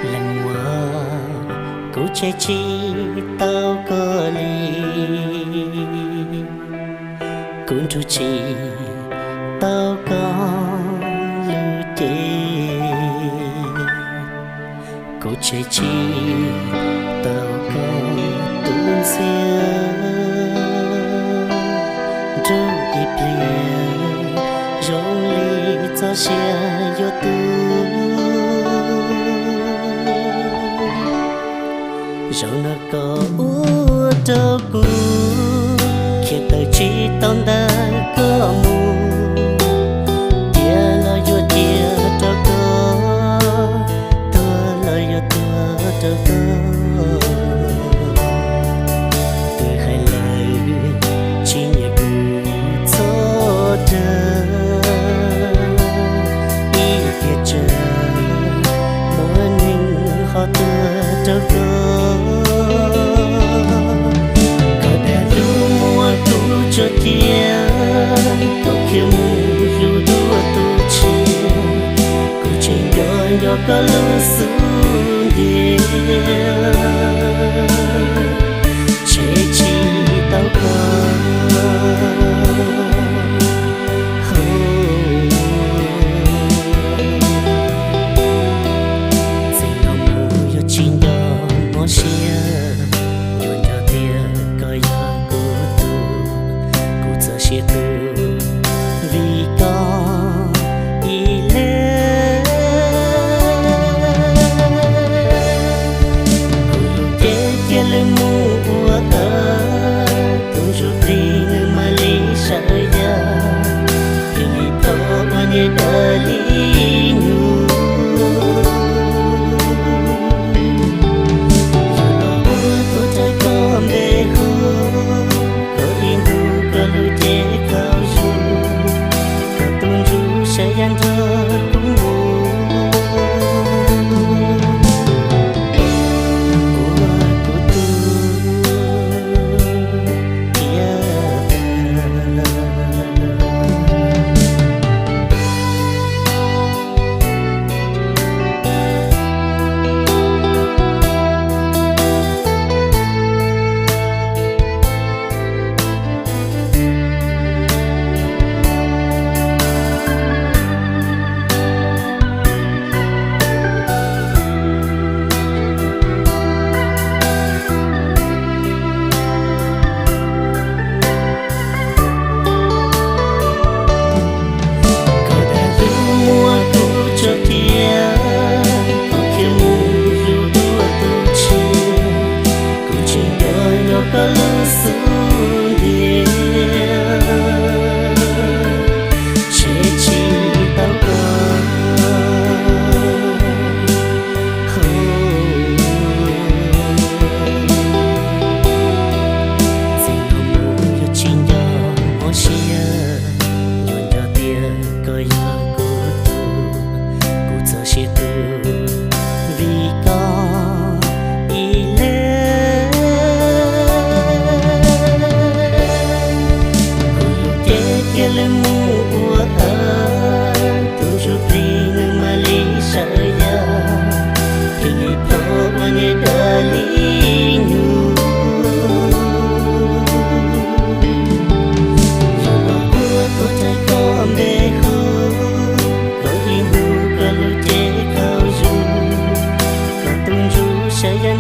Leej muam, kuv tseg tsis tau koj li, kuv nrug tsis tau koj lub cev, kuv tseg tsis tau koj tus ntxhiab, nrug ib pliag zoo li txoj sia yuav tu. Zaum no koj ua rau kuv khiav tawm tsis tau ntawm koj mus, tiav los yuav tiav rau koj, tuag los yuav tuag rau koj. Twb hais lawm tsis nyiam kuv txhob dag, ib tiam tsam muaj neeg ho tuag rau koj. Koj dag lub muag kuv tsuas cia, koj khiav mus hlub dua tus tshiab, kuv tseem nco nco koj lub xub ntiag, tseg tsis tau koj. Txij no mus yuav tsis nco mob siab, yuav nco tias koj yog kuv tus, kuv txoj sia tu vim koj ib leeg. Kuv lub cev cia li mus ua av, tus ntsuj plig nws mam li sawv yaj, thiaj li tau ua niam dawb li nyuj. Yog los ua tuag raws koj npe hu, koj ib ntus koj lub cev khaus zuj, koj tus ntsuj sai yaj nrog kuv mus, ua kuv tus tiag. Koj dag lub muag kuv tsuas cia, kuv khiav mus hlub dua tus tshiab, kuv tseem nco nco koj lub xub ntiag, tseg tsis tau koj. Txij no mus yuav tsis nco mob siab, yuav nco tias koj yog kuv tus, kuv txoj sia tu vim koj ib leeg. Kuv lub cev cia li mus ua av, tus ntsuj plig nws mam li sawv yaj, thiaj li tau ua niam dawb li nyuj. Yog los ua tuag raws koj npe hu, koj ib ntus koj lub cev khaus zuj, koj tus ntsuj sai yaj